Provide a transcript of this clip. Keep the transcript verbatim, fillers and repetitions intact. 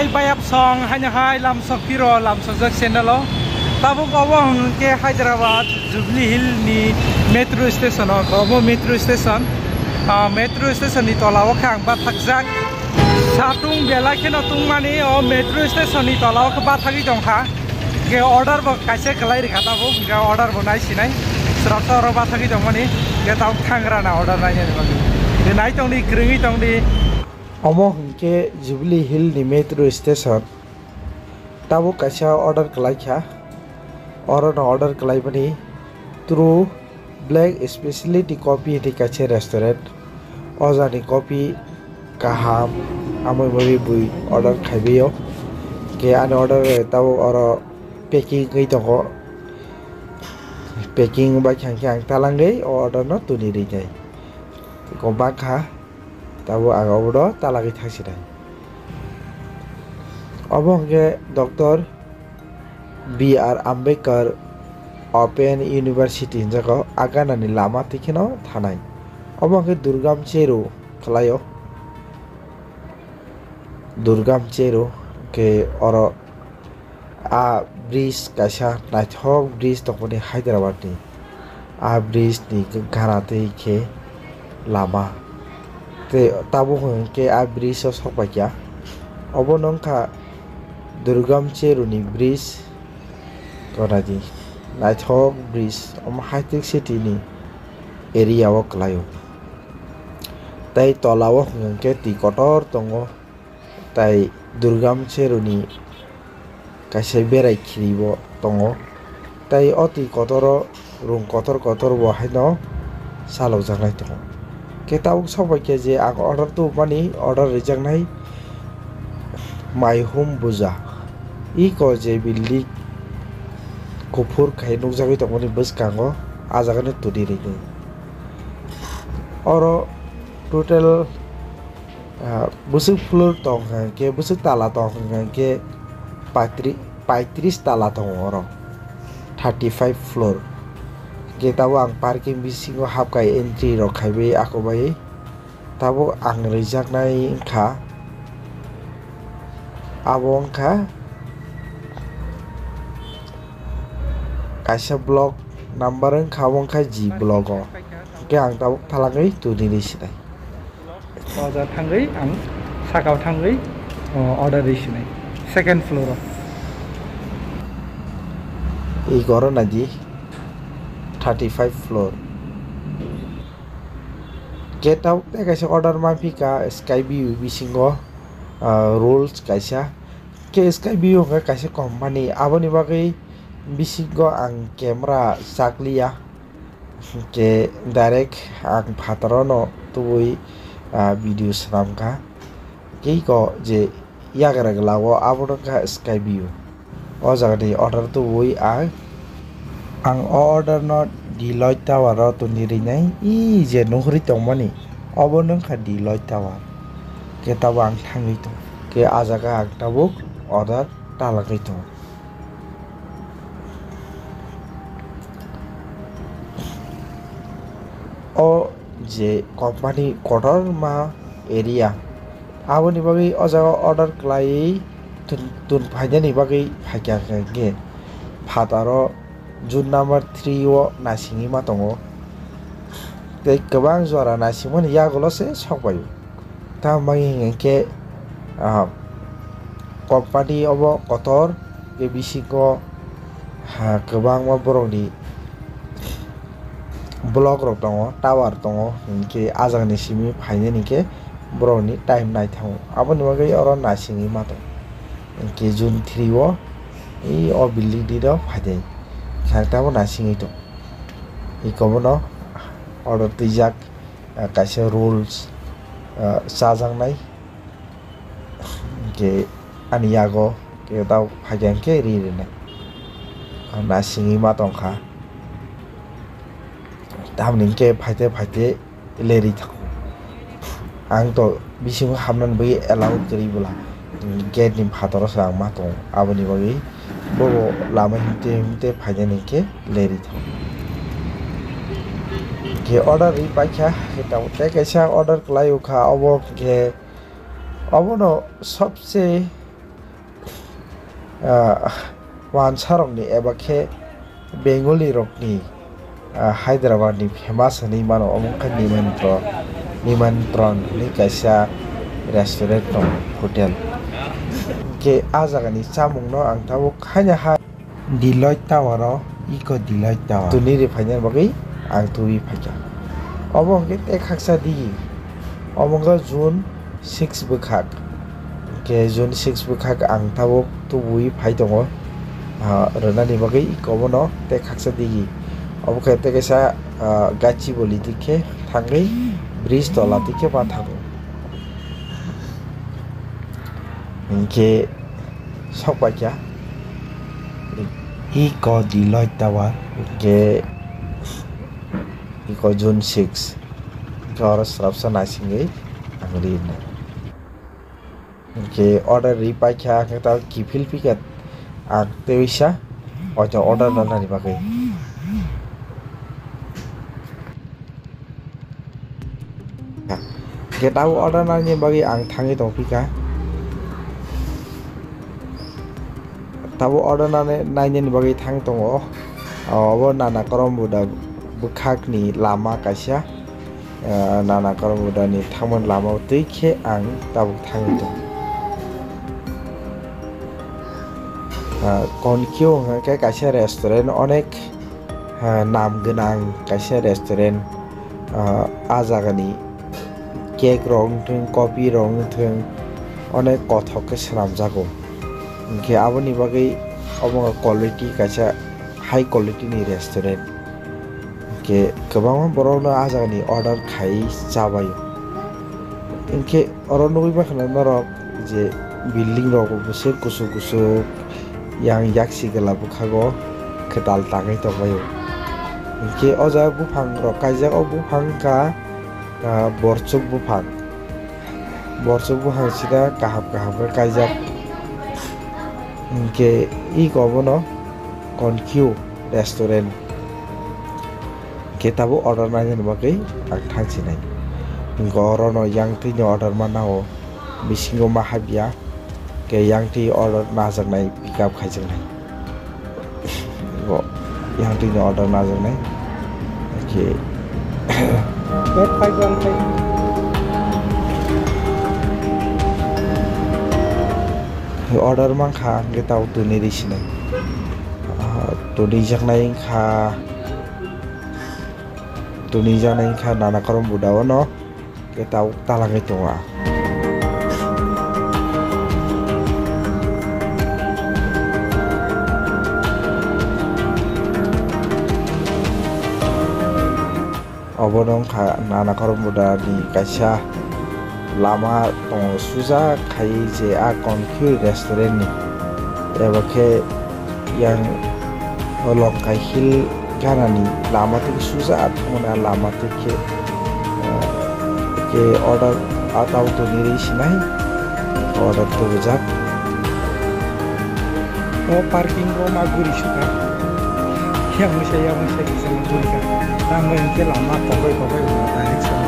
Bayap song haino hai lamsok piro lamsokjak channel o. Tabuk obo hwnkhe Hyderabad Jubilee Hill ni metro station o, obo metro station, ah, metro station ni tola o khe ang bathakjak. Satung belai kheno tungmani o metro station ni tola o khe bathagwi tongkha. Khe order bo kaisa kwlai rikha tabuk, hwnkhe order bo naisinai. Srapsa oro bathagwi tongmani, khe tabuk thangrana order nainani bagwi. Khe naitongdi, kwrwngwi tongdi. Omo hwnkhe Jubilee Hill ni metro station. Tabuk kaisa order kwlaikha. Orono order kwlaimani True Black Specialty Coffee hinwi kaisa restaurant. O jagani coffee kaham, amoni bagwi bui order khaibaio. Khe ani order tabuk oro packing wngwi tongo. Packing bai khe ang talangwi o order no tuni rwnai. Eko bakha. Tabuk ang obono talagwi thangsinai. Obo hwnkhe Doctor B R Ambedkar Open University hinjago, a ganani lama twi kheno thanai. Obo hwnkhe Durgam Cheru khwlaio. Durgam Cheru hwnkhe oro a bridge kaisa naithok bridge tongmani Hyderabad ni. A bridge ni gana twi khe lama. Tei tabuk hwnkhe a bridge o sokpaikha. Obo no wngkha Durgam Cheru ni bridge. Tonadi naithok bridge, omo Hi-Tech City ni area o kwlaio. Tei tola o hwnkhe twi kotor tongo. Tai Durgam Cheruni kaisa berai khiribo tongo. Tai o twi kotoro rung kotor kotor bo haino chalokjaknai tongo. Khe tabuk sokbai khe je ang order tubumani order rijaknai maihum buja. Iko je building kuphur khai nukjagwi tongmani bwskango, ah jagano tuni rwnai. Oro total Ah, bwswk floor tong hwnkha khe, bwswk tala tong hwnkha khe paitri-, paitris tala tongo oro, thirty five floor. Khe tabuk ang parking bisingo hapkhai entry rok khaiwi ako bai tabuk ang rijaknai wngkha, abo wngkha kaisa block number wngkha, abo wngkha G block o. Khe ang tabuk thalangwi tuni ri sinai. O jaga thangwi ang sakao thangwi, o, order ri sinai. Second floor o. I goro naidi thirty five floor. Khe tabuk tei kaisa order manphi kha Sky View bisingo, ah, rules kaisa. Khe Sky View hwnkhe kaisa company, aboni bagwi bisingo ang camera chakliya. Hwnkhe direct ang phataro'-no tubui, ah, video swnamkha. Khe iko je yagra glao abono wngkha Sky View. O jagani order tubui ang, ang o order no Deloitte Tower o tuni rinai, i je nuhuri tongmani, obo wngkha Deloitte Tower. Khe tabuk ang thangwi tong, khe ah jaga ang tabuk order talagwi tong. O je company kotorma area, aboni bagwi o jaga order khlaiwi tun, tun phainani bagwi phaikha hwnkhe phataro June number three o naisingwi ma tongo. Tei kwbang jora naisingmani yagulo se sokbaio. Tamoni hwnkhe, ah, company obo kotor, tei bisingo, ha, kwbangma borokni block rok tongo, tower tongo, hwnkhe ah jagani simi phainani khe borokni time naithango. Aboni bagwi oro naisingwi ma tongo. Hwnkhe June three o, i o building ni no phainai. Khe ang tamo naisingwi tongo. Iko bono order twijak. Ah, kaisa rules, ah, chajaknai. Hwnkhe ani yago khe tao phaikha hwnkhe ri rwnai. Ah, naisingwi ma tongkha. Tamoni hwnkhe phaite phaite leri thango. Ang to bisingo hamnani bagwi allow kwrwi bwla. Gate ni phataro se ang ma tongo. Aboni bagwi bobo lama himte himte phainani hwnkhe leri thango. Khe order ri paikha, khe tabuk tei kaisa order kwlai o kha, obo hwnkhe obono sobse Ah, wansarokni eba khe Bengali rokni, ah, Hyderabad ni famous hinwi mano, omo khe Nimantron, Nimantron hinwi kaisa restaurant tongo, hotel. Khe ah jagani chamungno ang tabuk haino ha Deloitte Tower o, Eco Deloitte Tower. Tuni ri phaina bagwi ang tubui phaikha. Obo hwnkhe tei khaksa digi. Omo wngkha June six bwkhak. Hwnkhe June six bwkhak ang tabuk tubui phai tongo, ah, rwnani bagwi Eco bono tei khaksa digi. Obo khe tei kaisa, ah, Gachibowli dikhe thangwi bridge tola dikhe ma thango. Hwnkhe sok paikha Eco Deloitte Tower, hwnkhe Eco June six, hwnkhe oro swrapsa naisingwi ang rinai. Hwnkhe order ri paikha, hwnkhe ta kiphil phikha ang tei uisa, oito order rwnani bagwi. Hwnkhe tabuk order naini bagwi ang thangwi tongphikha. Tabuk order nani, nainani bagwi thang tongo. Obo Nana Karam Buddha bwkhakni lama kaisa. Ah, Nana Karam Buddhani thangmani lama twi khe ang tabuk thangwi tongo. Ah, Konkyo hwnkhe kaisa restaurant, onek, ah, nam gwnang kaisa restaurant. Ah, ah jagani cake rok wngthung, coffee rok wngthung, onek kothok khe swnamjago. Hwnkhe aboni bagwi omo quality kaisa high quality ni restaurant. Hwnkhe kwbangma borokno ah jagani order khai chabaio. Hwnkhe oro nugwi mankha norok je building rok bo bwswk kuchuk kuchuk, yang yaksi gwla bwkhago kwtal tangwi tongbaio. Hwnkhe o jaga buphang rok kaijak, o buphang wngkha, ah, borchuk buphang. Borchuk buphang sida kaham kaham khe kaijak. Hwnkhe iko bono Konkyo restaurant. Hwnkhe tabuk order nainani bagwi ang thangsinai. Hwnkhe orono yang twino order manao bisingo ma habya. Khe yang twi order najaknai, pick up khaijaknai. Bo yang twi ni order najaknai. Oke. Bag phai, bag phai. Order mankha, hwnkhe tabuk tuni ri sinai. Ah, tuni jaknai wngkha, tuni jaknai wngkha Nana Karam Buddha o no. Khe tabuk talangwi tongo ang. Obo no wngkha Nana Karam Buddha ni kaisa lama tongo, suja khai je a Konkyo restaurant ni, eba khe yang Longkai Hill ganani lama twi suja thangmani a lama twi khe, ah, khe order a tabuk twi ri sinai order tubujak. O parking o ma guri suka. Yang misa, yang misa kisa ma guri ka. Tamo hwnkhe lama kobai kobai wngkha, direction